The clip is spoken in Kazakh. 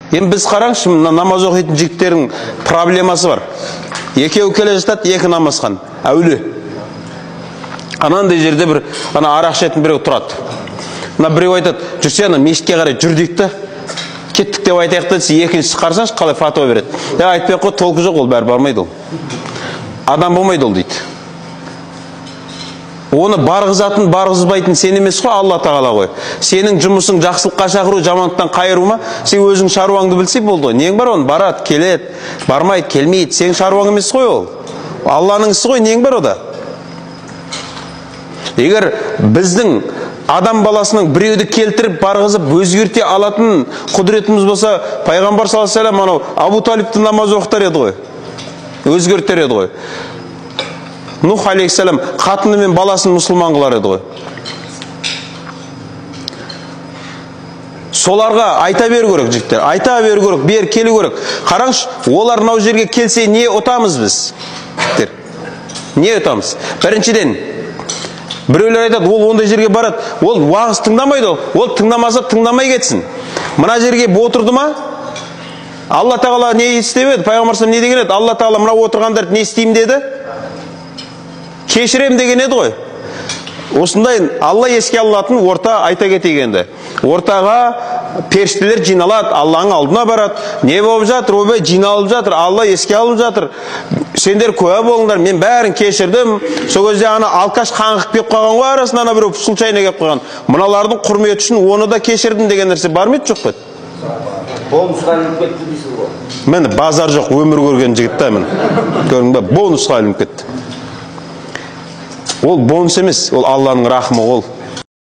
Енді біз қараңызшы, мына намаз оқитын жігіттердің проблемасы бар. Екеуі келе жатады, екі намазхан, әулие. Анандай жерде бір ана арақ ішетін біреу тұрады. Мына біреу айтады, жүрсе ана мешітке қарай жүр дейік та, кеттік деп айтайық та десе, екіншісі қарасаңшы қалай фатуа береді. Я айтпай ақ қой, толқы жоқ ол, бәрі бармайды ол. Адам болмайды ол дейді. Оны барғызатын, барғызбайтын сен емес қой, Алла Тағала ғой. Сенің жұмысың жақсылыққа шақыру, жамандықтан қайыру ма? Сен өзің шаруаңды білсең болды ғой. Нең бар оның? Барады, келеді, бармайды, келмейді. Сенің шаруаң емес қой ол. Алланың ісі ғой, нең бар ода? Егер біздің адам баласының біреуді келтіріп, барғызып, өзгерте алатын құдіретіміз болса, Пайғамбар саллаллаху алейхи ва саллям анау Абу Талибті намаз оқытар еді ғой. Өзгертер еді ғой. Нух алейхиссалам қатыны мен баласын мұсылман қылар еді ғой. Соларға айта беру керек, жігіттер. Айта беру керек, бер келу керек. Қараңызшы, олар мынау жерге келсе не ұтамыз біз? Жігіттер. Не ұтамыз? Біріншіден, біреулер айтады, ол ондай жерге барады, ол уағыз тыңдамайды, ол тыңдамаса тыңдамай кетсін. Мына жерге отырды ма? Алла Тағала не істеп еді? Пайғамбар саллаллаху алейхи ва саллям не деген еді? Алла Тағала мына отырғандарды не істеймін деді? Кешірем деген еді ғой. Осындай Алла еске алынатын орта айта кетейік енді. Ортаға періштелер жиналады, Алланың алдына барады. Не болып жатыр? Ойбай, жиналып жатыр, Алла еске алып жатыр. Сендер куә болыңдар, мен бәрін кешірдім. Сол кезде ана алкаш қаңғып келіп қалған ғой, арасында ана біреу случайно келіп қалған. Мыналардың құрметі үшін оны да кешірдім деген нәрсе бар ма еді, жоқ па еді? Бонусқа ілініп кетті дейсіз ғой. Міне базар жоқ, өмір көрген жігіт та міне. Көрдің бе? Бонусқа ілініп кетті. Ол бонус емес, ол Алланың рахымы ол.